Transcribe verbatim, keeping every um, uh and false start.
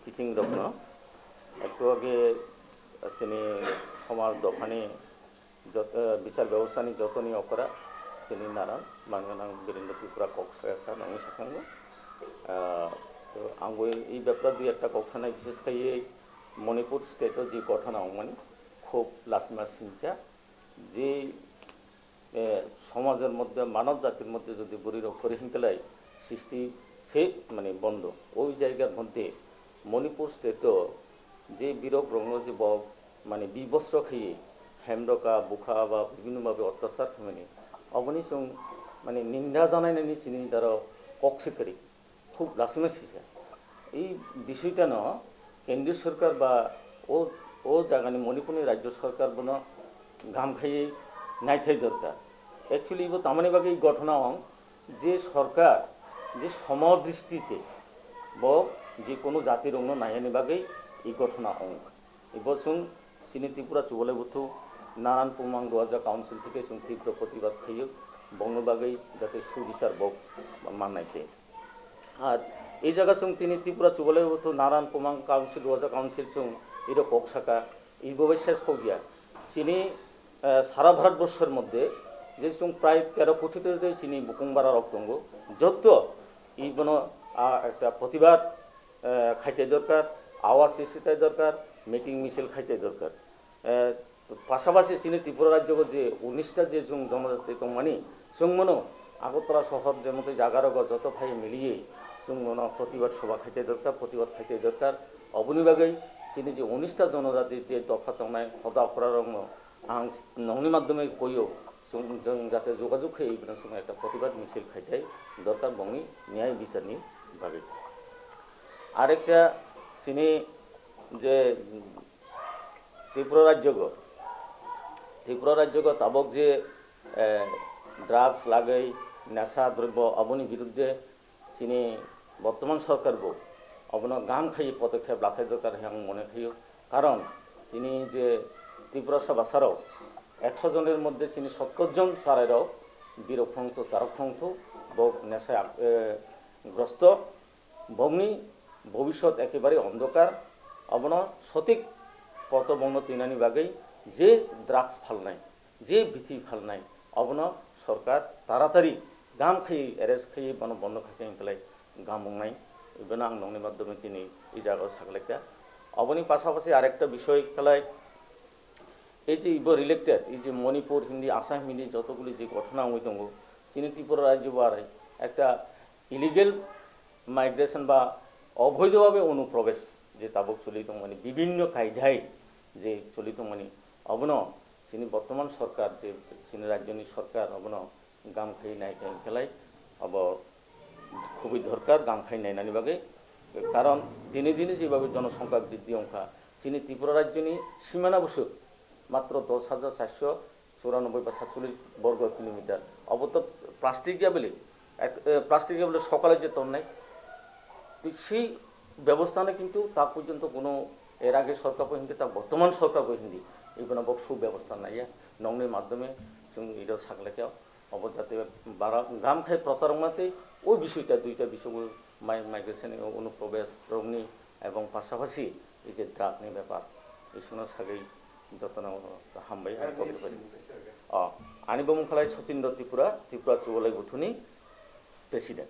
Kiching rokno ektu age chini somaj dophani jot-, eh, bichar bebostha ni jotoni okra chini naran manganang Birendra Tripura kok sakha nangni sakhango. Ah, to ang bo i bepra dui ekta kok sanai, bishes khai Manipur state o je gothona ongmani khub lasma sincha je eh, সমাজের মধ্যে, মানব জাতির মধ্যে যদি বুড়ি রোগ করে হিনকেলাই সৃষ্টি সে মানে বন্ধ। ওই জায়গার মধ্যে মণিপুর স্টেটও যে বিরোগ রঙ যে ব-, মানে বিবস্ত্র খেয়ে হেমরকা, বুখা বা বিভিন্নভাবে অত্যাচার খামানি অবনি চুং মানে নিন্দা জানাইনানি চিনি দ্বারা কক্সে করি খুব লাসিমা সিসা। এই বিষয়টা ন কেন্দ্রীয় সরকার বা ও, ও জায়গানি মণিপুরনি রাজ্য সরকার বনো গাম খাইয়ে নাইথাই দরকার। Actually, ইবো তামানি বাকি এই ঘটনা অং যে সরকার যে সমদৃষ্টিতে ব যে কোনো জাতির অন্য নাইয়ানি বাকি এই ঘটনা অং। Ibo chwng chini Tripura Chubalai Buthu Naran Pumang Duaja Council thike chwng tibro protibad khaio, bongni bagwi jate subichar bo mannai khe. Ar ei jaga chwng tini Tripura Chubalai Buthu Naran Pumang Council Duaja Council chwng iro kok saka, ibo bai ses kok ya. Chini, eh, sara Bharat borshor moddhe je chwng prai tero koti tei chini bukung bara rok tongo, jotto ibono, ah, ekta protibad eh, khaite dorkar, awaz sisite dorkar, meeting misil khaite dorkar. Eh, pasapasi chini Tripura rajyo je unista je chwng jonojati tongmani, chwng mano Agartala sohor je mote jaga rogo joto phai miliye chwng mano protibad sobha khaite dorkar, protibad khaite dorkar. Oboni bagwi chini je unista jonojati je dopha tongnai hoda khora rokno ang nongni madhyome koyo, chwng, chwng jate jogajog khe ibino chwng ekta protibad misil khaithai dorkar bongni niyai bicharni bagwi. Arekta chini je Tripura rajyogo, Tripura rajyogo tabok je, eh, drugs lagwi, nesa drobyo aboni biruddhe chini bortoman sorkar bo obono gaham khai podokkhep lathai dorkar hinwi ang mone khaio. Karon chini je Tiprasa basarok ekso jonor moddhe chini sottor jon chwrairok birok phongtho, chwrok phongtho, bo nesai ak-, eh, grosto, bongni bobisot ekebare ondokar, obono sotik poto bongno twinani bagwi je drugs phalnai, je bithi phalnai, obono sorkar taratari gam khai arrest khai bono bondo khai khai hinklai gam wngnai, ibono ang nongni madhyome tini i jagao saklaikha. Oboni pasapasi arekta bisoi kalai, ei je ibo related, ei je Manipur hindi, Assam hindi jotoguli je ghotona wngwi tongo, chini Tripura rajyo bo arai ekta illegal migration ba oboidhobabe onuprobesh je tabok choli tongmani, bibhinno kaidhai je choli tongmani, obono chini bortoman sorkar, je chini rajyoni sorkar, obono gam khai nai khai khelai, obo khubui dorkar gam khai nainani bagwi. Karon dine dine jebhabe jonosongkha briddhi wngkha, chini Tripura rajyoni simana bwswk matro dos hajar charso churanobboi ba satchollish borgo kilometer. Obo to plastic ya bele, ek, eh, plastic ya bele sokale je tonnai. To sei bebosta no kintu ta porjonto kono er age sorkar bo hindi, ta bortoman sorkar bo hindi, ibono bo subebosta naiya. Nongni madhyome chwng iro saklaikha, obo jate bara gam khai prochar wngma tei o bisoita duita bisogo mai-, migration ni onuprobesh rokni ebong pasapasi ei je drug ni bepar, isingno sagwi jotono hambai ang kok rwkha. O, ani bumung khalai Sachindra Tripura, Tripura Chubalai Buthuni president.